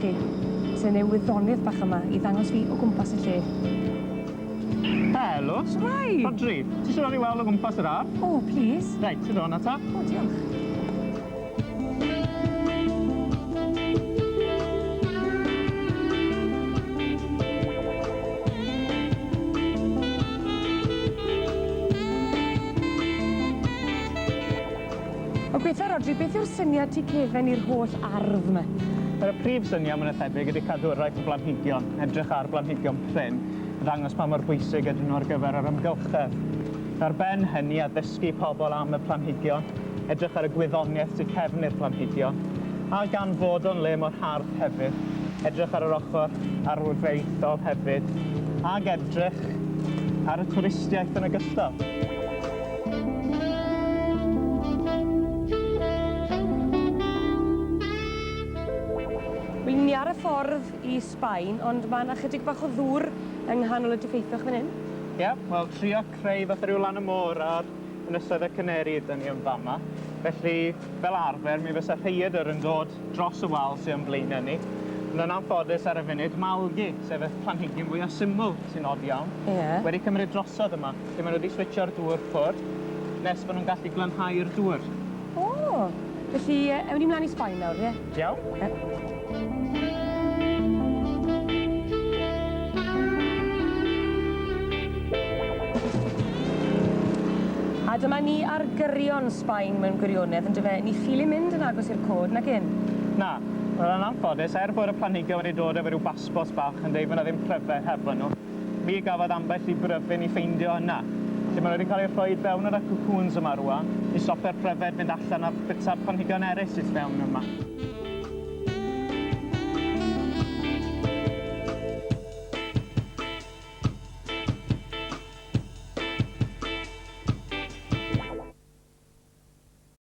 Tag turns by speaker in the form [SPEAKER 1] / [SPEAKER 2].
[SPEAKER 1] chi, sef neu wyddonydd bach yma i ddangos fi o gwmpas y lle.
[SPEAKER 2] Helo.
[SPEAKER 1] Shwmae?
[SPEAKER 2] Rhodri, ti eisiau dod i weld o gwmpas yr ardd?
[SPEAKER 1] O, plîs.
[SPEAKER 2] Reit, tyd o 'na ta.
[SPEAKER 1] O, diolch. O gwetha Rhodri, beth yw'r syniad tu cefen i'r holl ardd 'ma?
[SPEAKER 2] Wel, y prif syniad mwy na thebyg ydy cadwraeth y blanhigion, edrych ar blanhigion prin, a ddangos pa mor bwysig ydyn nhw ar gyfer yr amgylchedd. Ar ben hynny, addysgu pobl am y planhigion, edrych ar y gwyddoniaeth tu cefn i'r planhigion, a gan fod o'n le mor hardd hefyd, edrych ar yr ochr arwyddeithol hefyd, ag edrych ar y twristiaeth yn ogystal.
[SPEAKER 1] Wel, ni ar y ffordd i Sbaen, ond mae yna chydig bach o ddŵr yng nghanol y diffeithwch fan hyn.
[SPEAKER 2] Ie, wel, trio creu fatha rhyw lan y môr ar Ynysoedd y Caneri ydan ni yn fama. Felly, fel arfer, mi fysa rhaeadr yn dod dros y wal sy o'n blaenau ni. Ond yn anffodus ar y funud, ma' algae, sef y planhigyn fwya syml sy'n od iawn,
[SPEAKER 1] Ie.
[SPEAKER 2] wedi cymryd drosodd yma. Felly maen nhw wedi switsio'r dŵr ffwrdd nes bod nhw'n gallu glanhau'r dŵr.
[SPEAKER 1] O! Felly, ewn ni mlaen i Sbaen nawr, ie?
[SPEAKER 2] Iawn.
[SPEAKER 1] Ie. A dyma ni ar gyrion Sbaen mewn gwirionedd, yndyfe? Ni ffili mynd yn agos i'r côd, nag 'yn?
[SPEAKER 2] Na. Wel, yn anffodus, er bod y planhigion wedi dod efo rhyw basbort bach yn deud bod 'na ddim pryfed hefo nhw, Mi gafodd ambell i bryfyn 'i ffeindio yna. Felly ma' nhw wedi cael eu rhoid fewn yn y cocoons yma rŵan i stopio'r pryfed fynd allan a bita'r planhigion eraill sy tu fewn yma.